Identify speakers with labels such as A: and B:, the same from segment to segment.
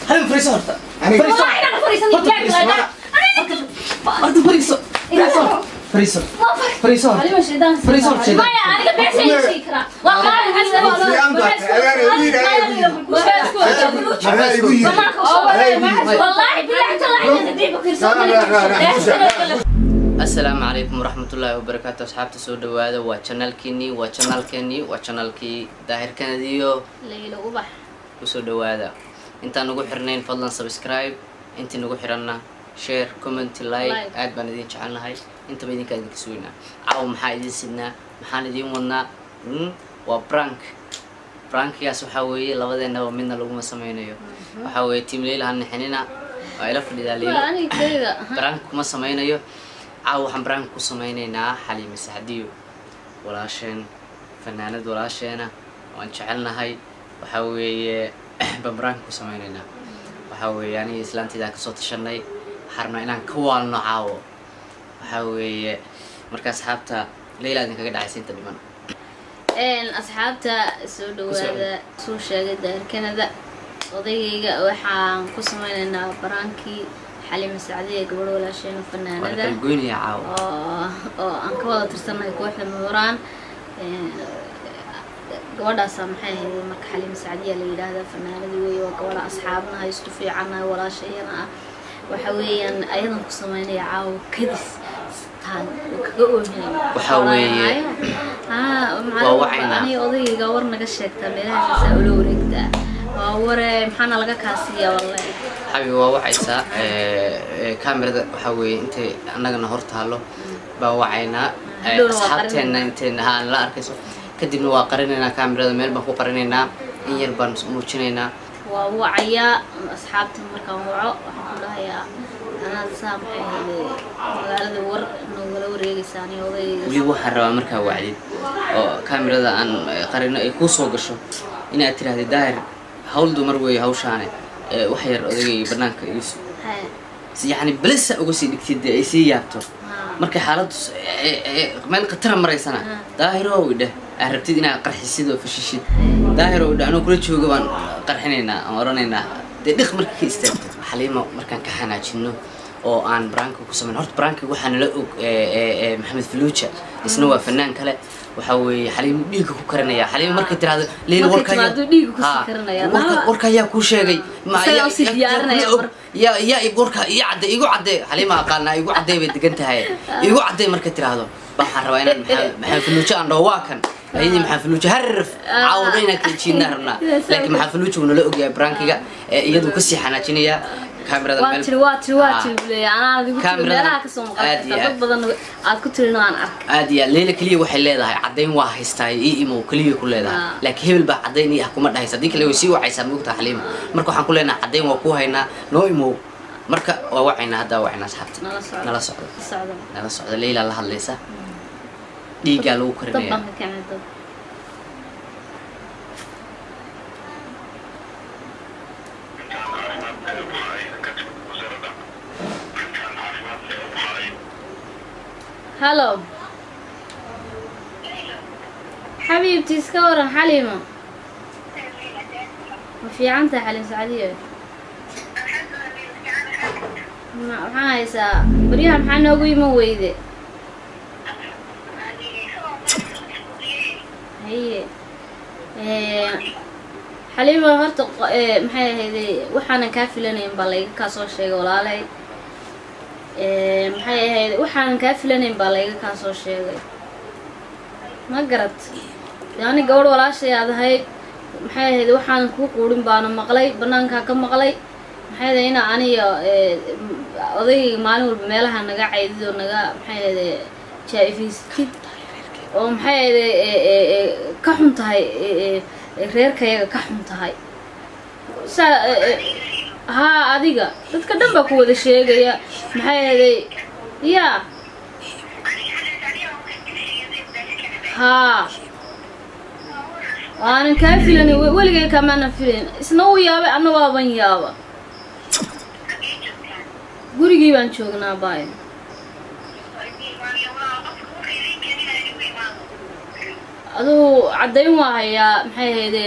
A: Xaliimo, fariiso horta. Fariiso.
B: Wallahi inaan fariisan
A: Horta
B: ilaahay
A: fariiso. Horta fariiso. Fariiso. Fariiso. Fariiso.
B: Xaliimo shaydaan.
A: Fariiso horta, shaydaan.
B: Maya, aniga beesha ii sheegi karaa. Wallahi
C: Fiican baa tahay, adaa igu yiri, adaa igu yiri.
B: Wallahi billahi tallahi inaan diib ku
C: La, la, la, la,
D: Asalaamu calaykum waraxmatullaahi wabarakaatu. Asxaabta, soo dhawaada. Waa janalkiinii, waa janalkeenii, waa janalkii Daahir Kanadiyo
B: Laylo Ubax.
D: Kusoo dhawaada. Intaan nagu xirnayn, fadlan subscribe. Intii nagu xiranna, share, comment, like.
B: Like.
D: Aad baan idin jecelnahay, intaba idinkaa idinka sugeynaa. Caawa maxaa idin sidnaa? Maxaan idin wadnaa? Waa prank. Prankigaas waxaa weeye labadeennaba midna laguma sameynayo. Waxaa weeye team Leyla ha nixinina, waa ila fadhidaa Leylo.
B: Aniga kaliga.
D: Prank kuma sameynayo caawa. Waxaan prank ku sameynaynaa Xaliime Sacdiyo, walaasheen, fanaanad walaasheena waan jecelnahay. Waxaa weeye baan prank ku sameynaynaa. Waxaa weeye aniga islaantaydaa kasoo tashanay, waxaan rabnaa inaan ka waalno caawo. Waxaa weeye marka asxaabta, Leyla idinkaga dhacaysa inta dhiman.
B: Asxaabta, soo dhawaada. Suu sheegay Daahir Canada, odaygayga, waxaan ku sameynaynaa prank-kii Xaliime Sacdiye, gabadh walaasheena,
D: waa la
B: fanaanada
D: kala goynayaa caawa.
B: Oo aan ka wada tirsannahay kooxda Mahuraan. Gabadhaasa maxay ahayd marka? Xaliime Sacdiya la yidhaahdaa, fanaanada weeye. Waa gabadha asxaabnahay, isku fiicannahay, walaashayana ah. Waxa weeyaan ayadan ku sameynaya caawa kadis taan oo kaga oominayna.
D: Waxa weeye, waa wacaynaa.
B: Aniga odaygayga war naga sheegtaa, meelahaas ula wareegtaa. Waa ware, maxaana laga kaasiiyaa wallahi.
D: Xabi waa wacaysaa kaamirada. Waxaa weeye intay annagana hor taalo baan wacaynaa.
B: Hadhowna waa
D: asxaabteenna intayna haan la arkayso, kadibna waa qarinaynaa kaamirada, meel baan ku qarinaynaa, in yar baan muujinaynaa.
B: Waa wacayaa asxaabta. Markaan waco waxaan ku dhahayaa, anaad saa maxay ahayd magaalada war noogala wareegaysaa aniga odaygayga.
D: Weli waxaan rabaa markaa wacdid oo kaamirada aan qarino ay kuu soo gasho inaad tirahdid, "Daahir, hawl dumar weeye hawshaane, wax yar odaygayga banaanka igu sug."
B: Haya.
D: Si yacni belisa uga sii dhigtid dee ay sii yaabto. Markay xaaladdu meel khatara maraysana, "Daahirow" idheh. Aad rabtid inaad qarxisid oo fashishid, "Daahirow" idheh, anuu kula jooga baan qarxinaynaa, aan oranaynaa dee dhiq marka ka istaagto. Xaliimo markaan ka xanaajino oo aan prank-ka ku samayn, horta prank-ka waxaa nala og Maxamed Faluuja, isna waa fanaan kale. Waxaa weeye Xaliimo dhiigga ku karinaya. Xaliimo markay tiraahdo, "Leyla,
B: Markay
D: warka ayaa-
B: timaado dhiigga kusii
D: Ha,
B: karinaya.
D: warka ayaa kuu sheegay?"
B: Isagaa usii diyaarinaya
D: yaa kula og? Yaa warka ii cadde, igu cadde. Xaliima aqaanaa, "Igu cadde" bay degan tahay. "Igu cadde" markay tiraahdo ba waxaan rabaa inaan Maxamed Faluuja aan dhaho, "Waa kan ayadii Maxamed Faluuja." Harraf caawa dhan inaan kala jiidnaa rabnaa, laakiin Maxamed Faluuja wuu nala ogyahay prank-iga, iyaduu kasii xanaajinayaa kaamirada.
B: Waa tiri, waa tiri, waa tiri buleeya. Anaa adigu tiri.
D: Kaamirada
B: meelaha kasoo maqan
D: aad iyo
B: kartaa dad
D: aad.
B: badan aad ku tirin aan arkay.
D: Aad iyo aad. Leyla keliya waxay leedahay caddayn waa haystaa, ii imow keliya ku leedahay. Laakiin hebel baa caddayn ii ah kuma dhahaysa. Haddii kale way sii wacaysaa, moogtaa Xaliima. Marka waxaan ku leenahay, caddayn waa kuu haynaa, noo imow. Marka waa wacaynaa hadda, waa wacaynaa asxaabta.
B: Nala socda.
D: Nala socda.
B: Socda.
D: Nala socda. Leyla la hadlaysa, dhiiggaa lagu
B: Dab
D: karinaya.
B: baan ka keenay dab. Hallo xabiibti, iska waran Xaliimo? Ma fiican tahay Xaliim Sacdiye? Maxaa haysaa baryahan? Maxaa noogu iman weyde? Haye. Xaliimo, horta maxay ahayday, waxaanan kaa filanayn baa layga kaa soo sheegay walaalay. Maxay ahayd, waxaanan kaa filanayn baa layga kaa soo sheegay, ma garat? Dee ani gabadh walaashay aad ahayd, maxay ahayd, waxaanan kuu quurin baana maqlay, banaankaa ka maqlay. Maxay ahayd, ina aniga odaygayga maalin walba meelaha naga caydid oo naga maxay ahayd jaa-ifaysatid oo maxay ahayd ka xun tahay, reerkayaga ka xun tahay saa haa. Adiga dadka dhan baa ku wada sheegaya. Maxay ahayd, yaa haa, waanan kaa filanay, weligay kamaanan filayn. Isna wuu yaabay, anna waaban yaaba. Gurigii baan joognaa baay. Adugu caddayn waa hayaa, maxay ahayde,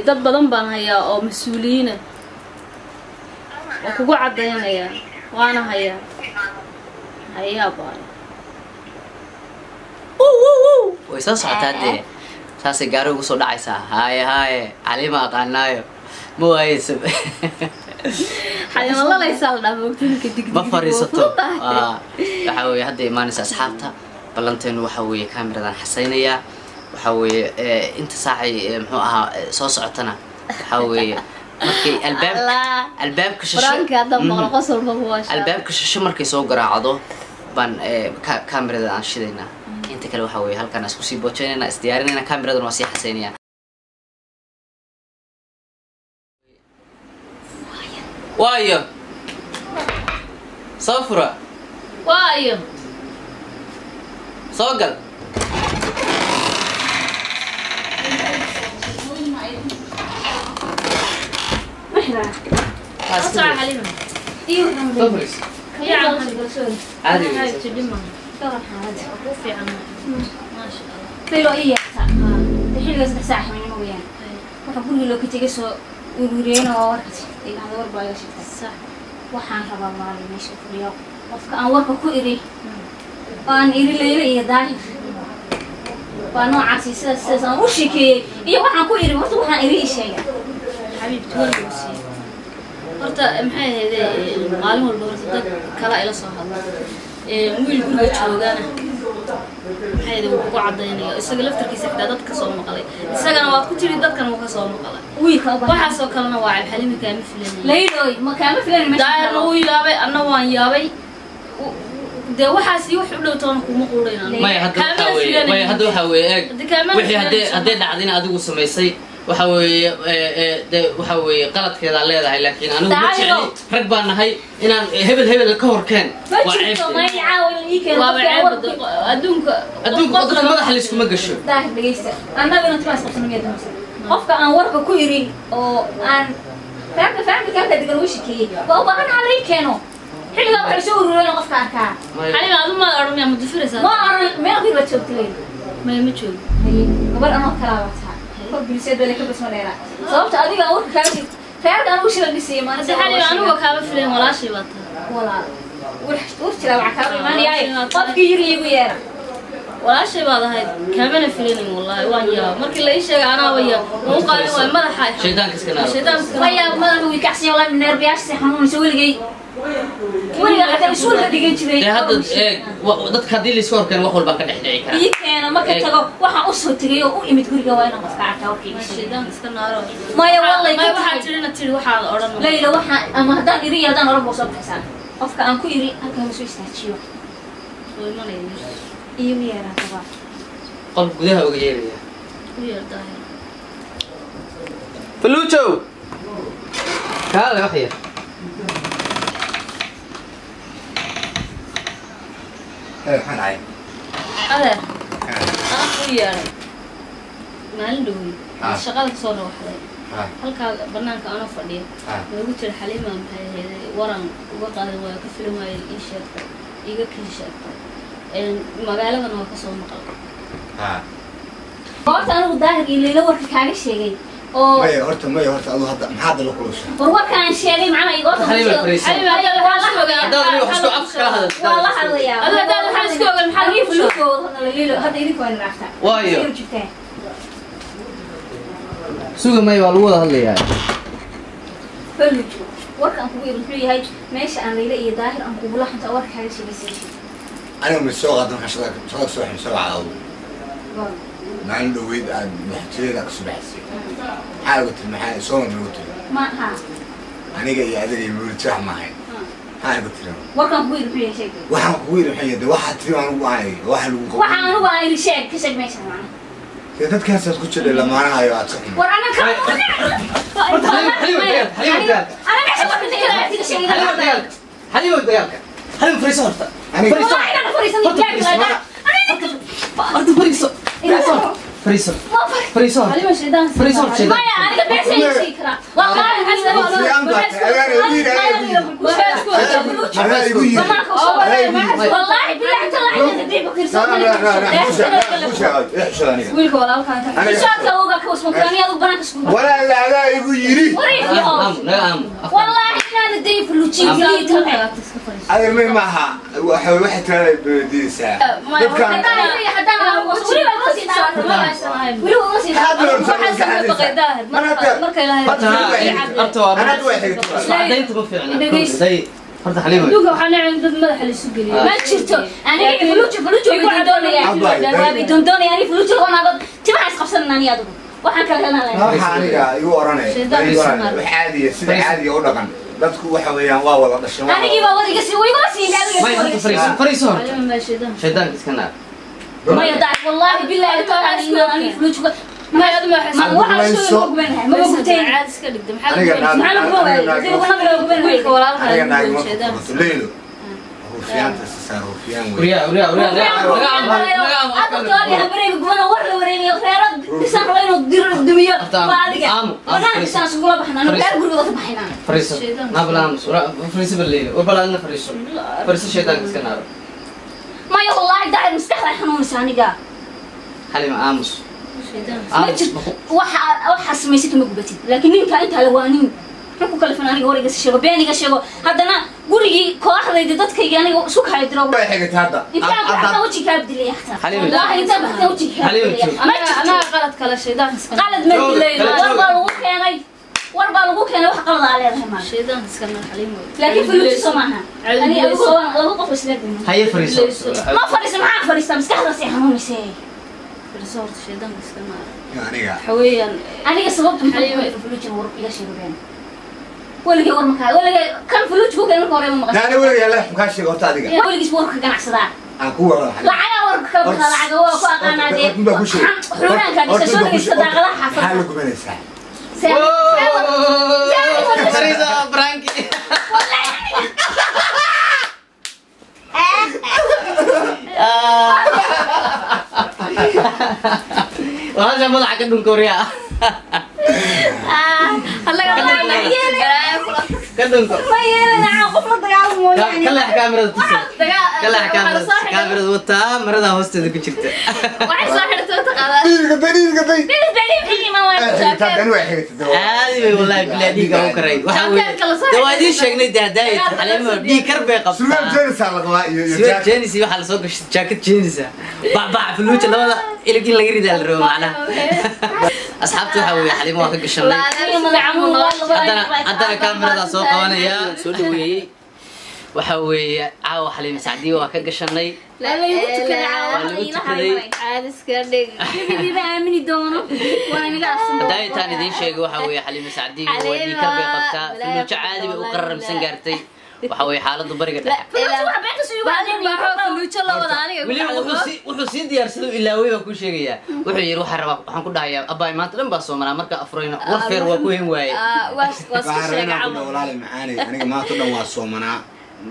B: dad badan baan hayaa oo mas-uuliyiina. Waa kugu caddaynayaa, waana hayaa. Hayaa baay.
D: Way soo socotaa dee, saasay gaari ugu soo dhacaysaa. Haaye haaye, Xaliima aqaanaayo ma waayeyso.
B: Xalima lalaysaa la dhaha moogta ninka dig.
D: Ma fariisato. Waxa weeye hadda imaanaysa asxaabta. Ballanteenu waxa weeye kaamiradan xasaynayaa. Waxa weeye inta saacay muxuu ahaa soo socotana waxa weeye markay albaabka albaabka shisho
B: Franka hadda maqlo qosol ma waa shaa.
D: Albaabka shisho markay soo garaacdo baan kaamirada aan shidaynaa. Inta kale waxa weeye halkaan isku sii boojaynayna, isdiyaarinayna, kaamiradan waa sii xasaynayaa. Waayo soo fura.
B: Waayo.
D: Soo gal.
B: Soo soco Xalima.
D: Soo fariiso. Caadi weeye.
B: Ku fiican. Maasha Allah.
E: Laylo ii yeerta xilliga 3 saac habeenimo weeyaan. Waxa guriga loo ka tegay soo ururiyeyna waa warka igahda war baa iga sheegtay.
B: Sax.
E: Waxaan rabaa maalin meesha fadhiyo qofka aan warka ku iri oo aan iri Laylo iyo Daahir waa noocaasi, sidaas sidaas aan u sheekeeyey iyo waxaan ku iri. Horta waxaan iri ii sheega.
B: Xabiibti, war lagu siiyey. Horta maxay ahayd, maalin walba horta dad kala ila soo hadla. Wiil guriga joogana maxay ahayd wuu kugu cadaynaya, isaga laftarkiisa xitaa dad ka soo maqlay. Isagana waad ku tiri, dadkana wuu ka soo maqlay.
E: Wiilka u baahan.
B: Waxaasoo kalena waa cab. Xalimi kaama filanaya.
E: Layloy, ma kaama filan meesha.
B: Daayarna wuu yaabay, anna waan yaabay. Dee waxaas iyo wax u dhow toona kuma quudhayn.
D: Maya, hadda waxaa weeye, maya, hadda waxaa weeye eeg.
B: Hadda kaamana
D: wixii haddee
B: filanayso.
D: Haddee dhacdina adigu samaysay waxa weeye dee waxa weeye qaladkeedaa leedahay, laakiin anigu ma
E: Daahiro.
D: jecli. Rag baan nahay inaan hebel hebel ka horkeen
E: Ma
D: waa
E: jirto.
D: ceeb.
E: May caawa in ii keeno
B: Waaba
E: qofkii aan
B: ceeb
E: warka ku
B: adduunka.
D: Adduunka dadka madaxa layskuma gasho.
E: Daahir, dhegeysta, annaga inaan timaas qabsano miyaa doonaysa? Qofka aan warka ku iri oo aan fahamka fahamka halka degan ugu shekeeyey waa u baahan ha la ii keeno. Xilligaa waxay soo urureen qofka arkaa.
D: Maya.
B: Xalima, adu ma odhan miyaa mudafiraysaa?
E: Ma oran meel ku iri baad joogta Leyla.
B: Maya, ma joogo.
E: Haye, gabar anoo kalaa wataa kor biliseed baa ka basma dheeraa sababta adiga aan warka kaaga sheegto reerka aan ugu shila dhisayay maalinta.
B: Hadda Xalima, anigu kaama filayn, walaashay baa tahay.
E: Walaal, war jiraa waxaa kaaga imaanayaa qofkii yiri iigu yeera.
B: Walaashay baad ahayd, kaamana filanin wallahi. Waan yaab markii la ii sheegay, anaaba yaab waan u qaalin waay madaxa ay xanuun.
D: Shaydaanka iska naar.
B: Shaydaanka iska naar.
E: Maya, madaxa wii kacsiya wallahi, neerbiyaasha xanuunaysa. Weligay weligaa xataa iskuulka dhigan jiray.
D: Dee hadda eeg, dadka haddii layska horkeen wax walbaa ka dhex dhici karaa.
E: Ii keena marka tago waxaan u soo tegay oo u imid guriga waa inaan qofka arkaa warkayga sheego.
B: Shaydaanka iska naaro.
E: Maya, wallahi
B: maya
E: ka
B: waxaa
E: tahay.
B: tirina tiri waxaad odhan.
E: Layla, waxaan ama haddaan iri iyo haddaan oran buu soo baxaysaa qofka aan ku iri halkaa la soo istaajiyo.
B: Way imanaya meesha.
E: Iigu yeeraa qabaa.
D: Qol gudaha uga yeeraya.
B: U yeer Daahir.
D: Faluujow, kaale wax yar.
C: Maxaan dhacay?
B: Adeer, anaa ku yeeray maalin dhowey.
C: Ah.
B: Shaqada kasoo rawaxday.
C: Ah.
B: Halkaa banaanka anoo fadhiya
C: Ah.
B: loogu jira Xaliima maxay ahayd waran uga qaadan waayo, ka filan waayo, ii sheegtay, iiga kii sheegtay. Magaaladana waa kasoo maqal.
C: Ah.
E: Goorta anigu Daahir iyo Layla warka kaaga sheegay oo
C: Maya horta, maya horta, adu hadda maxaad la kulushaa?
E: War warka aan sheegay macnaha goorta
D: Xaliima, fariiso.
B: Xaliima, hadda waxaa isku ogaa.
D: Haddaad aniga wax isku afka kala hadal.
E: Waa la hadlayaa.
B: Adiga haddaad waxaa isku ogaan, maxaa
E: Adiga
B: lagu sheegay?
E: fuluugooda hadda Layla, hadda idinku waa raactaa.
D: Waayo.
E: Sidoo jirtaan.
D: Suga, maya, waa lagu wada hadlayaa.
E: Faluujo, warka aan kugu iri muxuu yahay meesha aan Layla iyo Daahir aan kugula xunta warka kaaga sheegay sii sheeg.
C: Aniga ma soo qaadan markaa shaqada soo xun soo wacda maalin dhaweyd aad madaxtooyada ka soo baxaysay. Maxaa ugu tiri? Maxaa soo mar ugu tiri?
E: Ma ha.
C: Aniga iyo adiga iyo mawlid wax ma ahayn. Maxaa ugu tiri?
E: Warkaan kugu iri muxuu yahay sheeg.
C: Waxaan kugu yiri maxay yahay? Waxaa tiri waan ugu ahay waxa lagu qabo.
E: Waxa anigu aan iri sheeg, ka sheeg meesha macnaha.
C: Dee dadkaasaad ku jidhay lamaanahayo aad ka xun.
E: War anaga ka
D: Horta Xaliima, Xaliima dagaalka, Xaliima dagaalka.
E: Ana meesha warka ka sheegay.
D: Xaliima dagaalka, Xaliima dagaalka, Xaliima fariiso horta.
C: Aniga-
D: Fariiso.
E: Wallahi inaan fariisan
D: Horta
E: jaag la.
D: Horta fariiso, fariiso, fariiso, fariiso horta.
B: Xaliima, shaydaan.
D: Fariiso horta, shaydaan.
E: Maya, aniga beesha ii sheegi karaa. Waa qaali.
C: Fiican baa tahay, adeer igu yiri, adeer igu yiri. Adeer igu yiri.
E: Wallahi billahi tallahi inaan dib u
C: La, la, la, la, xusha, xusha, xusha aniga.
B: Wiilka walaalkaa ka
C: Aniga-
E: Xishoodka uga ka usman karani adigu banaanka isku
C: Walaa, la, adaa igu yiri.
E: Wariif
D: Naga
E: yahow.
D: aamu, naga aamu.
E: Wallahi inaan day fulujiin
C: Adeer may maaha waxay tiraahdaa badiisaa dadkan
D: Cadaynta ma fiicna. Day horta Xaliimo.
B: Adduunka waxaa nacay dad madaxa la isu geliyo.
E: Ma jirto aniga fuluji fuluji way doonaya waa doonaya ani fuluji oo timaha isqabsanana ani adigu waxaan kala helnaa
C: waxa aniga igu oranay wax caadiya sida caadiga u dhaqan dadku waxa weeyaan waa wada dhashay
E: anigii baa wadiga si way igula siin
D: May horta fariiso fariiso horta. Shaydaanka iska naar.
E: ma yadac wallahi billahi taala ani fuluji ma waxaan soo gubanahay ma gubteen
B: Caad iska dhigda. Maxaa
C: aniga
E: maxaa lagu gubanahay
B: wiilka walaalka
C: aniga naagi ma leylo rufiyaanta saar rufiyaan weey
D: Uriya uriya uriya. Laga aamu laga aamu.
E: Addoon habareega gubana war la wareegayo reero dhisan rabo inuu diro dumiyo waa adiga banaanka saan isugula baxnaa anu reer guriga wada baxaynaa
D: Fariiso. Naabla aamus. Fariiso bal leelo. War bal adna fariiso. Fariiso shaydaanka iska naar.
E: maya wallaahi daacir maskaxda xanuunaysa aniga
D: Xaliimo aamus.
E: ma jirto waxa waxa samaysid ma gubatid laakiin ninka intaa la waa nin muxuu ku kalifan aniga war iga sheego been iga sheego haddana gurigii kooxdayda dadkayga aniga isku kaya diro
C: way xigtay hadda
E: intaan baxda wejiga kaa bedilaya xataa
D: Xaliimo.
E: wallaahi intaan baxda wejiga kaa
D: Xaliimo
E: bedilaya
D: joog.
E: ma jirto
B: Anaa qalad kale shaydaanka iska naar.
E: qalad ma dilayno war baa lagu keenay war baa lagu keenay wax qalad aa leedahay maaha
B: Shaydaanka iska naar Xaliimo.
E: laakiin fuluusi soo maaha ani adigu laba qof isla gudno
D: Haye fariiso.
E: ma fadhiisa maxaa fadhiistaa maskaxdaas ay xanuunaysay
B: Fariiso horta shaydaanka iska naar.
C: aniga
B: Waxa weeyaan
E: aniga sababta maxaa fuluujin war iga sheego been weligay war makaa weligay kan fuluuj ku keenay marka hore ma maqashay
C: naani weligaa la kaa sheego horta adiga
E: weligiis warka ganacsadaa
C: aan ku wada
E: lacagaa warka kala baxda lacaga waa ku aqaanaa dee xuraanka dhisa soo dhegeysta daaqadaha
C: maxaa
E: xaafadda
C: la gubanaysaa
D: Fariiso branki. Walaasha madaxa ka dhunka waryaa. Ka dhunko.
E: ma yeelana qof la dagaalamo mooyaane
D: Ka leex kaamirada tuso. Ka leex kaamirada. Kaamirada wataa marada hoosteeda ku jirta.
B: Waxay soo xirtay taqaanaa.
C: dhiiga day dhiiga day
E: Bili bili bili ma waa
C: xigtaa dani way xigtay
D: Caadi bay wallahi bilaa dhiiga u karay. Waxa weeye. Dee waa idiin sheegnay dee haddaa ay Xaliimo dhiig kar bay
C: surwaal
D: qabtaa.
C: jenis aa la qabaa iyo
D: Surwaal jenis iyo waxaa lasoo gashay jaakad jenis ah. Bac fuluuja labada ilig in laga ridaa la rabo macnaha. Asxaabta waxa weeye Xaliimo waa ka gashanay. Haddana kaamirada soo qabanaya soo dhaweeyey. Waxa weeye caawa Xaliimo Sacdiyo waa ka gashanay.
E: La igu tukaday
D: Waa lagu tukaday.
B: Caad iska dhig.
E: Bibiba aamini doono waa inaga asumo
D: Haddaa intaan idiin sheegay waxa weeye Xaliimo Sacdiyo waa dhiig kar bay qabtaa. Fuluujo caadi bay u qararamsan gaartay. Waxa weeye xaaladdu bariga dhexe.
E: Fuluuj waxa beenta soo igu
B: Fuluujo la wada aniga.
D: Weliba wuxuu sii diyaarsaday ilaawey baan kuu sheegayaa. Wuxuu yidhi waxaan rabaa waxaan ku dhahayaa abbaay maanta dhan baa soomanaa marka afurayna war feer waa ku hen waaye.
B: Waa iska
C: waxaan
B: sheegay
C: rabaa inaan ku
B: camal.
C: dhaho walaali macaanay aniga maanta dhan waa soomanaa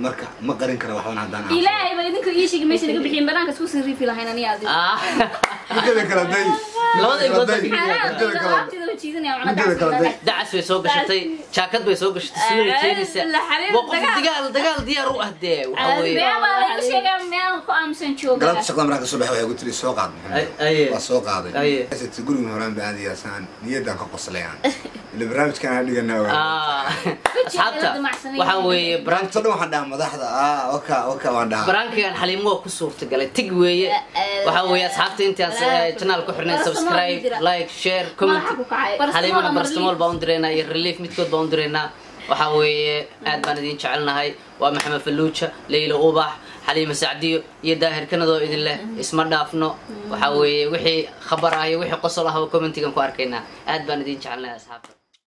C: marka ma qarin kara waxban haddaan aan
E: Ilaahay ba idinka ii sheegay meesha naga bixiyeen banaanka isku sii riifi lahayn aniga adiga.
C: Midada kala day
D: Labada igood baa
C: midada kala
E: Laabtida u jiidanaya macna
C: midada kala day
D: dacas way soo gashatay jaakad bay soo gashatay suura jeenisa waa qof dagaal dagaal diyaar u ah dee waxa weeye
E: Been baa la igu sheegaa meel ku aamusan jooga.
C: galabta shaqada markaan kasoo baxay waxay igu tiri soo qaad
D: Ay-
C: Maxamed
D: aye.
C: waa soo qaaday
D: Aye.
C: Asad guriga horaan baan aadayaa saan niyadan ka qoslayaan ila barnaamijkan aan dhiganaa waa
D: Asxaabta waxa weeye brank
C: inta dhan waxaan dhahaa madaxda waka waka waan dhahaa
D: brankigan Xaliimo waa ku suurtagalay tig weeye waxa weeye asxaabta intaas channel ku xirnay subscribe like share comment Xaliimana barastamol baan u direynaa iyo relief midkood baan u direynaa waxa weeye aad baan idin jecelnahay waa Maxamed Faluuja Leyla Ubax Xaliimo Sacdiyo iyo Daahir Kanadoo idin leh isma dhaafno waxa weeye wixii khabar ah iyo wixii qosol ah oo commentigan ku arkaynaa aad baan idin jecelnahay asxaabta.